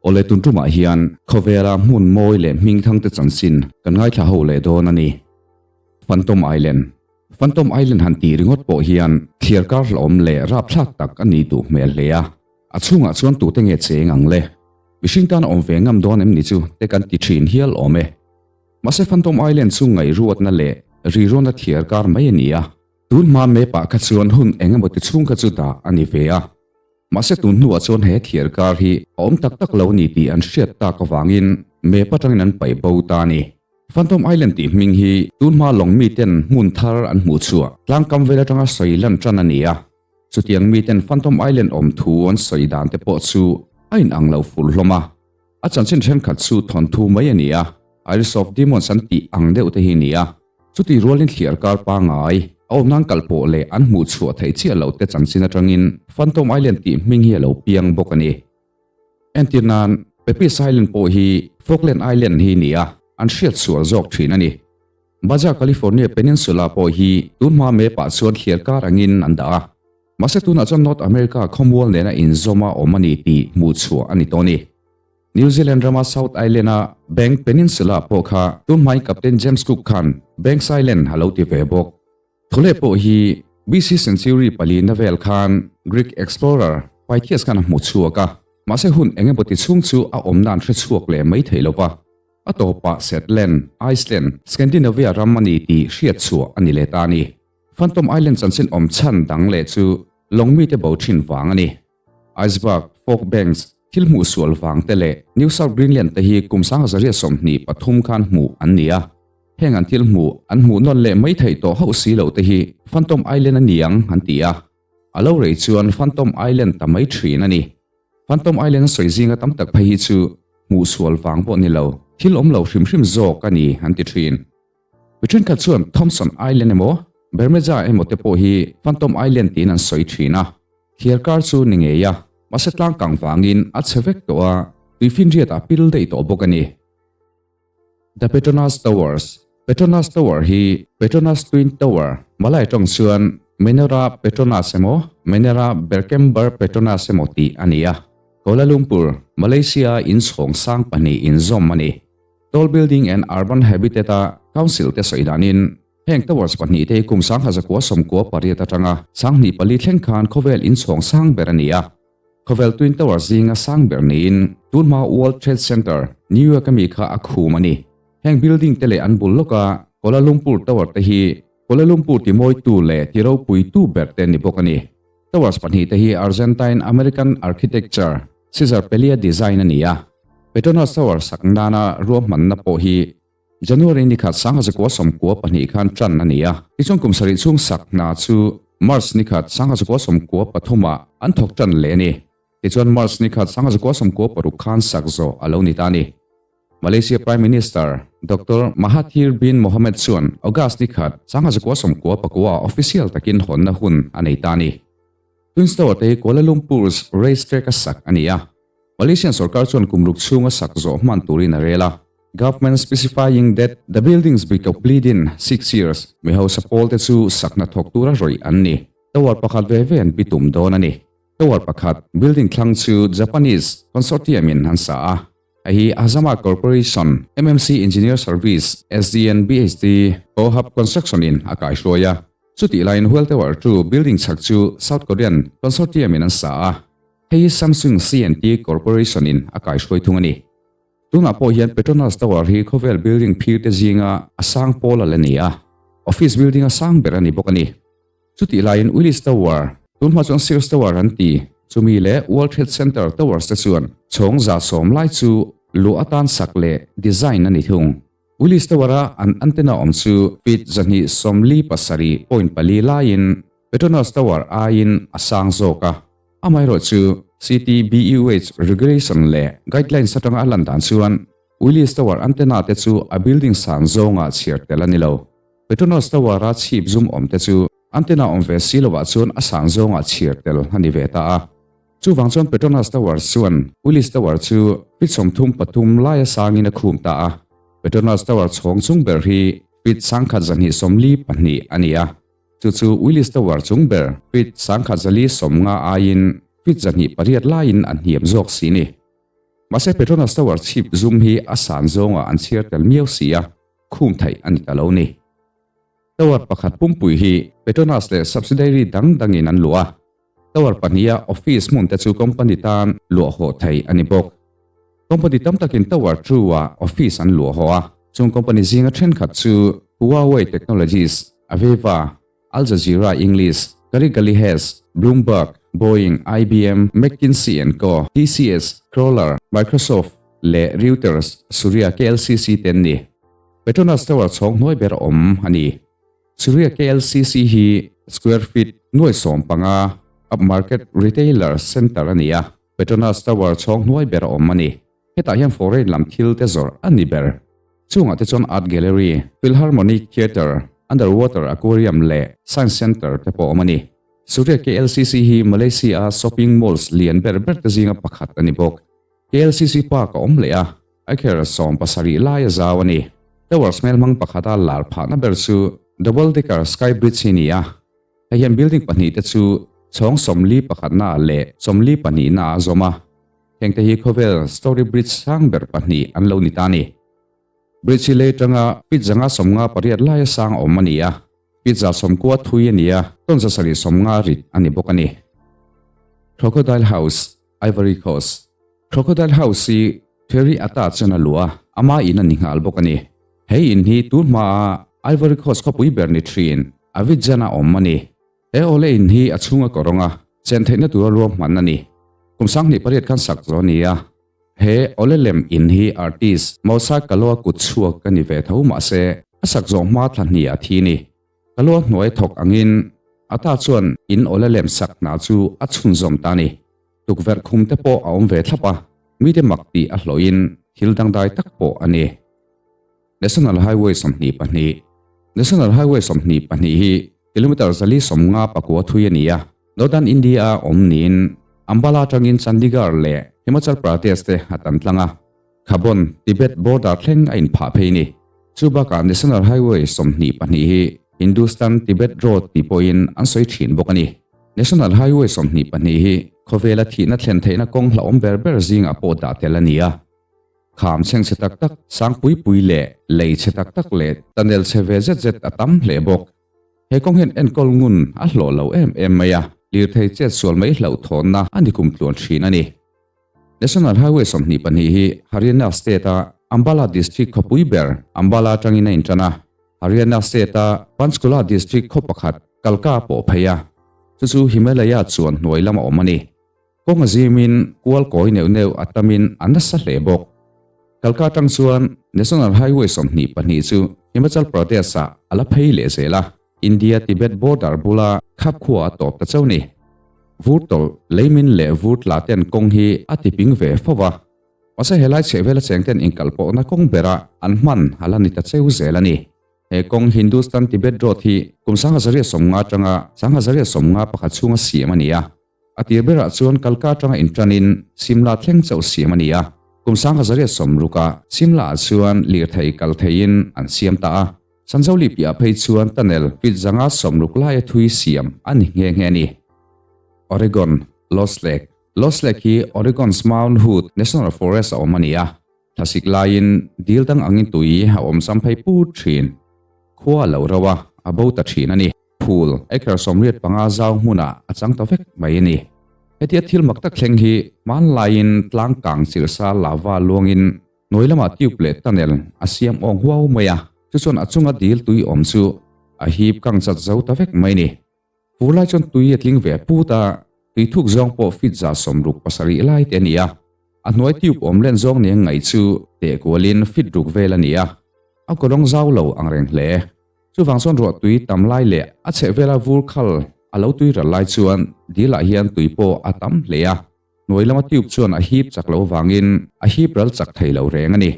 Awle tun tumah hian khawvela hmun mawi leh hmingthang te chanchin kan ngaithla ho leh dawn a ni. Phantom Island Phantom Island han tih ringawt pawh hian thliar kar hlauhawm leh rapthlak tak a nih duh hmel hle a. A chhungah chuan tute nge cheng ang le? Mihring tan a awm ve ngam dawn em ni chu te kan ti thin hial awm e. Mahse Phantom Island chu ngaihruatna leh riruana thliar kar mai a ni a. Tun hma map ah kha chuan hun eng emaw ti chhung kha chu dah a ni ve a. Mahse tun hnuah chuan he thliar kar hi a awm tak tak lo a ni tih an hriat tak avangin map atangin an paih bo ta a ni. Phantom Island tih hming hi tun hma lawng miten hmun thar an hmuh chhuah tlangkam vel atanga sawi lan tan a ni a. Chutiang miten Phantom Island awm thu an sawi dan te pawh chu a inang lo fur hlawm a. A chanchin thenkhat chu thawnthu mai a ni a, Isles of Demons an tih ang deuh te hi a ni a. Chutih rualin thliar kar pangngai, a awm nan kal pawh leh an hmuh chhuah theih chiah loh te chanchin atangin Phantom Island tih hming hi a lo piang bawk a ni. Entir nan, Pepys Island pawh hi Falkland Island hi ni a, an hriat sual zawk thin a ni. Baja California Peninsula pawh hi tun hma map ah chuan thliar kar angin an dah a. Mahse tunah chuan North America khawmual nena inzawm a awm a ni tih hmuh chhuah a ni tawh a ni. New Zealand rama South Island-a Bank Peninsula pawh kha tun hmain Captain James Cook khan Banks Island a lo ti ve bawk. Thawleh pawh hi BC century palina vel khan Greek explorer Pytheas khan a hmu chhuak a, mahse hun eng emaw ti chhung chu a awmna an hre chhuak leh mai thei lo va. A tawpah Shetland, Iceland, Scandinavia ram a ni tih hriat chhuah a ni leh ta a ni. Phantom Island chanchin awm chhan dang leh chu lawng mite bo thin vang a ni. Iceberg, fog banks, thil hmuh sual vang te leh New South Greenland te hi kum 1923 khan hmuh an ni a. Heng an thil hmuh an hmuh nawn leh mai theih tawh hauh si loh te hi Phantom Island a ni ang an ti a. A lo rei chuan Phantom Island ta mai thin a ni. Phantom Island sawi zinga tam tak phei hi chu hmuh sual vang pawh ni lo, thil awm lo hrim hrim zawk a ni an ti thin. Mi thenkhat chuan Thompson Island emaw, Bermeja emaw te pawh hi Phantom Island tiin an sawi thin a. Thliar kar chu ni ngei a, mahse tlangkang vangin a chhe vek tawh a, tuifinriat a pil daih tawh bawk a ni. The Petronas Towers Petronas Tower hi Petronas Twin Tower, Malay tawng chuan Menara Petronas emaw, Menara Berkembar Petronas emaw tih a ni a. Kuala Lumpur, Malaysia-a inchhawng sang pahnih inzawm a ni. Tall Building and Urban Habitat-a Council te sawi danin, heng towers pahnihte hi kum 1998 atanga 2004 thleng khan khawvel inchhawng sang ber a ni a. Khawvel Twin Tower zinga sang ber niin tunhma World Trade Center, New York-a mi kha a khum a ni. Heng building te leh an bul lawka Kuala Lumpur Tower te hi Kuala Lumpur timawitu leh tiropuitu ber te ni bawk a ni. Towers pahnihte hi Argentine-American architecture Cesar Pellia design a ni a. Petronas Tower sak nana ruahmanna pawh hi January ni khat 1992 khan tan a ni a. Tichuan kum sarih chhung sak hna chu March ni khat 1993 ah an thawk tan leh a ni. Tichuan March ni khat 1996 khan sak zawh a lo ni ta a ni. Malaysia Prime Minister Doctor Mahathir bin Mohamed chuan August ni khat 1999 ah official takin hawnna hun a nei ta a ni. Twin Tower te hi Kuala Lumpur's race track a sak a ni a. Malaysian sorkar chuan kum ruk chhunga sak zawh hman turin a rel a. Government specifying that the buildings be complete in 6 years. Mi hausa pawl te chu sak hna thawk tura rawih an ni. Tower pakhat ve ve an bitum dawn a ni. Tower pakhat building thlang chu Japanese consortium in an sa a. Hei hi Azama Corporation, MMC Engineer Service, SDN BHD, Kohab Construction in a kaihruai a. Chutih laiin Hual Tower chu building chhak chu South Korean consortium in an sa a. Hei hi Samsung C&T Corporation in a kaihruai thung a ni. Tunah pawh hian Petronas Tower hi khawvel building phir te zinga a sang pawl a la ni a. Office building a sang ber a ni bawk a ni. Chutih laiin Willis Tower, tunhma chuan Sears Tower an ti, chumi leh World Trade Center Towers te chuan chhawng 110 lai chu luah atan sak leh design a ni thung. Willis Tower-a an antenna awm chu feet 247.4 laiin Petronas Tower aiin a sang zawk a. Amaherawh chu CTBUH regulation leh guidelines atanga a lan dan chuan Willis Tower antenna te chu a building sang zawngah chhiar tel a ni lo. Petronas Tower-a chhip zum awm te chu antenna awm ve si lovah chuan a sang zawngah chhiar tel a ni ve ta a. Chuvang chuan Petronas Tower chuan Willis Tower chu feet 33 laia sangin a khum ta a. Petronas Tower chhawng chung ber hi feet 1242 a ni a. Chu chu Willis Tower chung ber feet 1150 aiin feet 208 laiin a hniam zawk si ni. Mahse Petronas Tower chhip zum hi a san zawngah an chhiar tel miau si a, khum theih a ni ta lo ni. Tower pakhat pumpui hi Petronas leh subsidiary dang dangin an luah a. Tower pahniha office hmun te chu company tan luah hawh theih a ni bawk. Company tam takin Tower two-ah office an luah hawh a, chung company zinga thenkhat chu Huawei Technologies, Aveva, Al Jazeera English, Carigali Hess, Bloomberg, Boeing, IBM, McKinsey and Co, TCS, Kroller, Microsoft leh Reuters, Surya KLCC te an ni. Petronas Tower chhawng hnuai ber a awm a ni. Surya KLCC hi square feet nuai 15 upmarket retailer centre a ni a, Petronas Tower chhawng hnuai ber a awm a ni. Hetah hian foreign lam thil te zawrh a ni ber. Chungah te chuan Art Gallery, Philharmonic Theatre, Underwater Aquarium leh Science Centre te pawh awm a ni. Surya KLCC hi Malaysia-a shopping malls lian ber ber te zinga pakhat a ni bawk. KLCC Park a awm leh a, acre 70 lai a zau a ni. Tower hmelhmang pakhata lar phahna ber chu Double Decker Sky Bridge hi a ni a. Hei hian building pahnihte chu chhawng 41 naah leh 42 naah a zawm a. Hengte hi khawvel Story Bridge sang ber pahnih an lo ni ta a ni. Bridge hi lei atanga feet 158 laia sang awm a ni a, feet 190 thui a ni a, ton 750 rit a ni bawk a ni. Crocodile House, Ivory Coast Crocodile House hi Thierry Atta chuan a luah a, ama in a ni nghal bawk a ni. He in hi tun hmaa Ivory Coast khawpui ber ni thin Abidjan-a awm a ni. He awle in hi a chhunga kawrawng a, chen theihna tura ruahman a ni. Kum 2008 khan sak zawh a ni a. He awle lem in hi artist Moussa Kaloa kut chhuak a ni ve tho mahse a sak zawh hma thla hnih a thi ni. Kaloa hnuai thawk angin Ata chuan in awle lem sak hna chu a chhunzawm ta a ni. Tukverh khum te pawh a awm ve thlap a, mite mak tih a hlawhin thil dangdai tak pawh a ni. National Highway 22 National Highway 22 hi kilometre 459 thui a ni a, Northern India-a awm niin Ambala atangin Chandigarh leh Himachal Pradesh te a tan tlang a, Khabon, Tibet border thleng a inphah phei a ni. Chu bakah National Highway 22 hi Hindustan Tibet Road tih pawhin an sawi thin bawk a ni. National Highway 22 hi khawvela thihna thlen theihna kawng hlauhawm ber ber zingah pawh dah tel a ni a. Kham chheng chhe tak tak, sang pui pui leh lei chhe tak tak leh tunnel chhe ve zet zet a tam hle bawk. He kawng hian enkawl ngun a hlawh lo em em mai a, lirthei chet sual mai hlauhthawnna a ni kum tluan thin a ni. National Highway 22 hi Haryana State-a Ambala District khawpui ber Ambala atangin a intan a, Haryana State-a Panchkula District khaw pakhat Kalka a pawh phei a, chu chu Himalaya chuan hnuai lama awm a ni. Kawng a zimin kual kawi neuh neuh a tamin a nasa hle bawk. Kalka atang chuan National Highway 22 chu Himachal Pradesh-ah a la phei leh zel a, India-Tibet border bula khap khua a tawp ta chauh ni. Vur tawlh, leimin leh vur tla ten kawng hi a tiping ve fo va. Mahse helai chhehvela cheng ten inkalpawhna kawng bera an hman a la ni ta cheu zel a ni. He kawng Hindustan Tibet Road hi kum 1950 atanga 1951 chhunga siam a ni a. A tir berah chuan Kalka atanga inṭanin Simla thleng chauh siam a ni a, kum 1960 Simla-ah chuan lirthei kal theiin an siam ta a. Sanjoli piah phei chuan tunnel feet 160 laia thui siam a ni nghe nghe a ni. Oregon, Lost Lake Lost Lake hi Oregon's Mount Hood National Forest a awm a ni a. Thlasik laiin dil dang angin tui a awm sam phei put thin. Khua a lo ro a, a bo ta thin a ni. Phul, acre 85 zau hmunah a chang ta vek mai a ni. Hetia thil mak tak thleng hi hmanlaiin tlang kang chilhsa lava luangin hnuai lamah tube leh tunnel a siam awng huau mai a, chu chuan a chunga dil tui awm chu a hip kang chat zo ta vek mai a ni. Fur lai chuan tui a tling ve put a, tui thuk zawng pawh feet 67 lai te a ni a. A hnuai tube awm len zawng nia ngaih chu teh kualin feet ruk vel a ni a, a kawlawng zau lo ang reng hle. Chuvang chuan ruah tui tam lai leh a chheh vela vur khal a lo tui ral lai chuan dil ah hian tui pawh a tam hle a, hnuai lama tube chuan a hip chak lo vangin a hip ral chak thei lo reng a ni.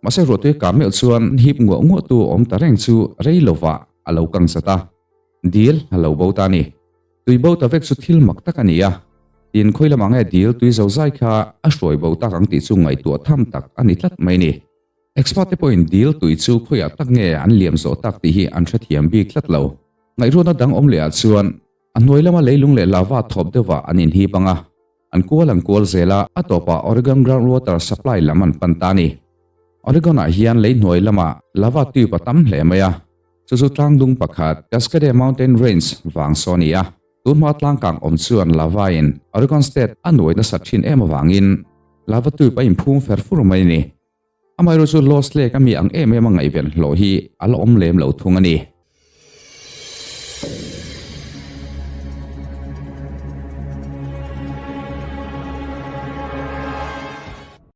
Mahse ruah tui kah meuh chuan hip nguah nguah tu awm ta reng chu rei lovah a lo kang zat a. Dil a lo bo ta a ni. Tui bo ta vek chu thil mak tak a ni a. Tin, khawi lamah nge dil tui zo zai kha a hruai bo tak ang tih chu ngaihtuah tham tak a ni tlat mai a ni. Expert te pawhin dil tui chu khawiah tak nge an liam zawh tak tih hi an hrethiam bik tlat lo. Ngaihruatna dang awm lehah chuan a hnuai lama leilung leh lava thawp deuhah an inhip ang a. An kual an kual zel a, a tawpah Oregon groundwater supply lam an pan ta a ni. Oregon-ah hian lei hnuai lamah lava tube a tam hle mai a, chu chu tlangdung pakhat, Cascade Mountain Range, vang saw a ni a. Tunhma tlangkang awm chuan lava-in Oregon State a nuai nasat thin em avangin lava tube a inphum fer fur mai a ni. Amaherawhchu Lost Lake a mi ang em em a ngaihven hlawh hi a la awm lem lo thung a ni.